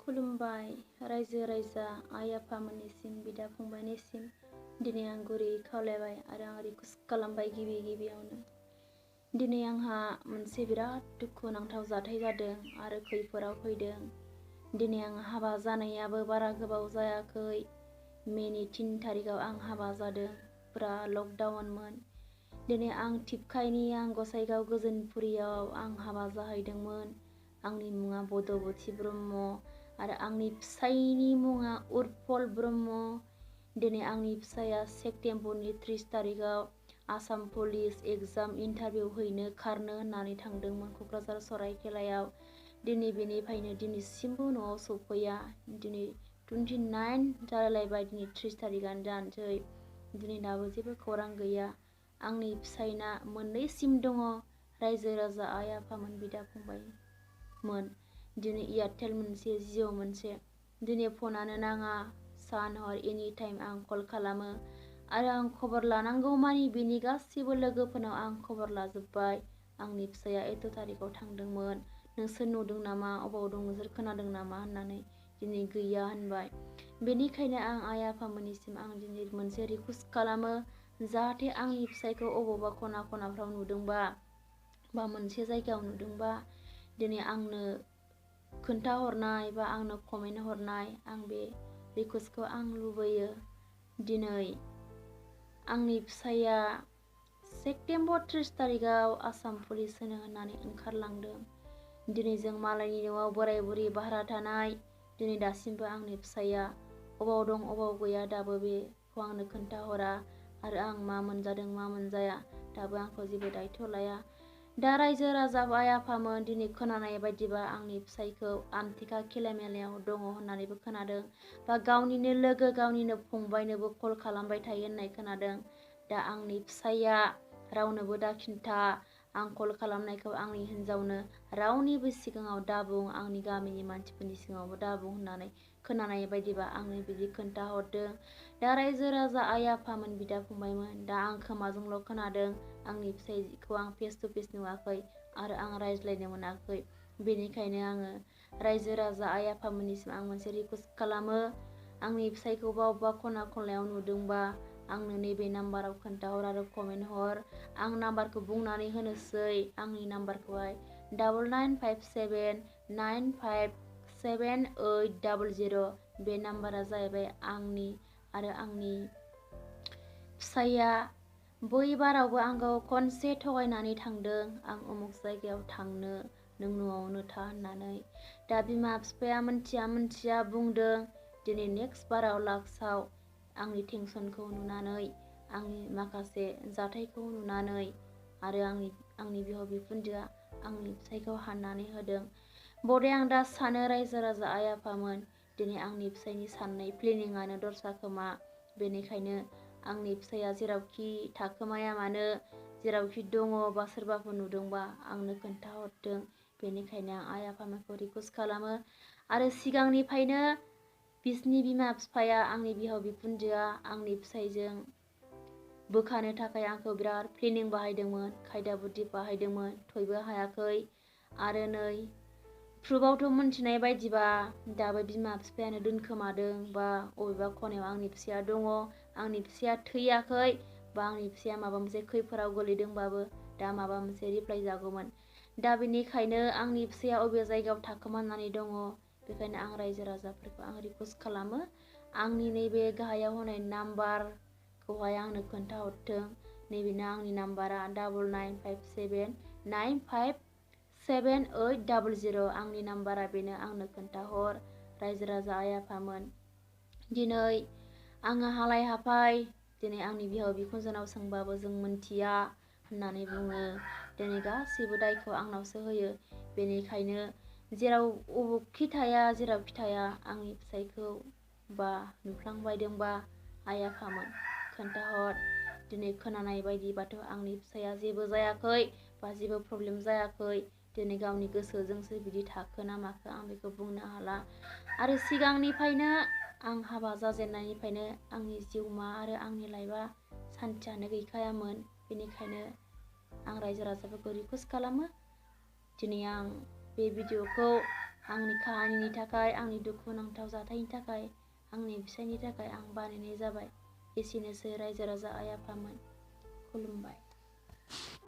खुलुमबाय रायजो राजा आइ आफामोननिसिम बिदा फंबायनिसिम दिनै आं गुरैयै खावलायबाय आरो आं रिकुवेस्ट खालामबाय गिबियावनो दिनै आंहा मोनसे बिराद दुखुनांथाव जाथाय जादों आरो खैफोदाव फैदों। दिनै आं हाबा जानायाबो बारा गोबाव जायाखै। मेनि 3 थारिखआव आं हाबा जादों। फुरा लकडाउनमोन। दिनै आं टिपकाइनि आं गसाइगाव गोजोनपुरियाव आं हाबा जाहैदोंमोन। आंनि मुङा बदबती ब्रह्म आरो आंनि फिसायनि मुङा उर्फल ब्रह्म। दिनै आंनि फिसाया सेप्तेम्बरनि 30 थारिखआव आसाम पुलिस एग्जाम इन्टारभिउ हैनो खारनो होननानै थांदोंमोन क'क्राझार सराइखेलायाव। दिनै बेनिफ्रायनो दिनैसिमबो न'आव सफैया। दिनै 29 जालायबाय, दिनै 30 थारिखआनो जानोसै। दिनै दाबो जेबो खौरां गैया। आंनि फिसायना 2 सिम दङ। रायजो राजा आइ आफामोन बिदा फंबायमोन। दिनै एयारटेल मोनसे, जिअ मोनसे। दिनै फनानो नाङा। सान हर एनि टाइम आं कल खालामो आरो आं खबर लानांगौ मानि बिनि गासिबो लोगोफोरनाव आं खबर लाजोब्बाय। आंनि फिसाया 8 थारिखआव थांदोंमोन। नोंसोर नुदों नामा? अबाव दं? नोंसोर खोनादों नामा? होननानै दिनै गैया होनबाय। बेनिखायनो आं आइ आफामोननिसिम आं दिनै मोनसे रिकुवेस्ट खालामो, जाहाथे आंनि फिसायखौ अबावबा खनाफ्राव नुदोंबा बा मोनसे जायगायाव नुदोंबा दिनै आंनो खोन्थाहरनाय बा आंनो कमेन्ट हरनाय, आं बे रिकुवेस्टखौ आं लुबैयो। दिनै आंनि फिसाया सेप्तेम्बर 30 थारिखआव आसाम पुलिस होनो होननानै ओंखारलांदों। दिनै जों मालायनि न'आव बोराय बुरि भारा थानाय। दिनै दासिमबो आंनि फिसाया अबाव दं अबाव गैया दाबो बेखौ आंनो खोन्थाहरा आरो आं मा मोनजादों मा मोनजाया दाबो आंखौ जेबो दायथ' लाया। दा रायजो राजा आइ आफामोन, दिनै खोनानाय बायदिबा आंनि फिसायखौ आमथिखा खेला मेलायाव दङ होननानैबो खोनादों, बा गावनिनो लोगो गावनिनो फंबायनोबो कल खालामबाय थायो होननाय खोनादों। दा आंनि फिसाया रावनोबो दा खिन्था, आं कल खालामनायखौ आंनि हिन्जावनो रावनिबो सिगाङाव दाबुं, आंनि गामिनि मानसिफोरनि सिगाङावबो दाबुं होननानै खोनानाय बायदिबा आंनो बिदि खोन्थाहरदों। दा रायजो राजा आइ आफामोन बिदा फंबायमोन, दा आं खोमाजोंल' खोनादों। आंनि फिसायखौ आं फेस टु फेस नुवाखै आरो आं रायज्लायनो मोनाखै। बेनिखायनो आङो रायजो राजा आइ आफामोननिसिम आं मोनसे रिकुवेस्ट खालामो, आंनि फिसायखौ अबेबा खना खनलायाव नुदोंबा आंनो नैबे नाम्बाराव खोन्थाहर आरो कमेन्ट हर। आं नाम्बारखौ बुंनानै होनोसै। आंनि नाम्बारखौहाय 9957957800। बे नाम्बारा जाहैबाय आंनि आरो आंनि फिसाया बै बारावबो आंखौ खनसे थगायनानै थांदों। आं उमुक जायगायाव थांनो, नों न'आवनो था होननानै। दा बिमा बिफाया मोनथिया बुंदों। दिनै नेक्स्ट बाराव लास्टआव आंनि टेनसनखौ नुनानै, आंनि माखासे जाथायखौ नुनानै आरो आंनि बिहाव बिखुनजोआ आंनि फिसायखौ हाननानै होदों। बदे आं दा सानो रायजो राजा आइ आफामोन, दिनै आंनि फिसायनि साननाय प्लेनिंआनो दस्रा खोमा। बेनिखायनो आंनि फिसाया जेरावखि थाखोमाया मानो, जेरावखि दङ बा सोरबाफोर नुदोंबा आंनो खोन्थाहरथों। बेनिखायनो आं आइ आफामोनखौ रिकुवेस्ट खालामो। आरो सिगांनिफ्रायनो बिसिनि बिमा बिफाया, आंनि बिहाव बिखुनजोआ आंनि फिसायजों बोखानो थाखाय आंखौ बिराद प्लेनिं बाहायदोंमोन, खायदा बुद्धि बाहायदोंमोन, थयबो हायाखै। आरो नै प्रुफआवथ' मोनथिनाय बायदिबा दाबो बिमा बिफायानो दोनखोमादों बा अबेबा खनायाव आंनि फिसाया दङ। आंनि फिसाया थैयाखै बा आंनि फिसाया माबा मोनसे खैफोदाव गोलैदोंबाबो दा माबा मोनसे रिप्लाइ जागौमोन। दा बेनिखायनो आंनि फिसाया अबे जायगायाव थाखोमानानै दङ, बेखायनो आं रायजो राजाफोरखौ आं रिकुवेस्ट खालामो, आंनि नैबे गाहायाव होनाय नाम्बारखौहाय आंनो खोन्थाहरथों। नैबेनो आंनि नाम्बारा 9957957800। आंनि नाम्बारा बेनो, आंनो खोन्थाहर रायजो राजा आइ आफामोन। दिनै आङो हालाय हाफाय, दिनै आंनि बिहाव बिखुनजोनाव सोंबाबो जों मोनथिया होननानै बुङो। दिनै गासैबो दायखौ आंनावसो होयो। बेनिखायनो जेरावखि थाया आंनि फिसायखौ बा नुफ्लांबायदोंबा आइ आफामोन खोन्थाहर। दिनै खोनानाय बायदिबाथ' आंनि फिसाया जेबो जायाखै बा जेबो प्रब्लेम जायाखै। दिनै गावनि गोसोजोंसो बिदि थाखो ना माखो आं बेखौ बुंनो हाला। आरो सिगांनिफ्रायनो आं हाबा जाजेननायनिफ्रायनो आंनि जिउमा आरो आंनि लाइफआ सान्थियानो गैखायामोन। बेनिखायनो आं रायजो राजाफोरखौ रिकुवेस्ट खालामो, दिनै आं बे भिडिअखौ आंनि काहानिनि थाखाय, आंनि दुखुनांथाव जाथायनि थाखाय, आंनि फिसायनि थाखाय आं बानायनाय जाबाय। एसेनोसै रायजो राजा आइ आफामोन। खुलुमबाय।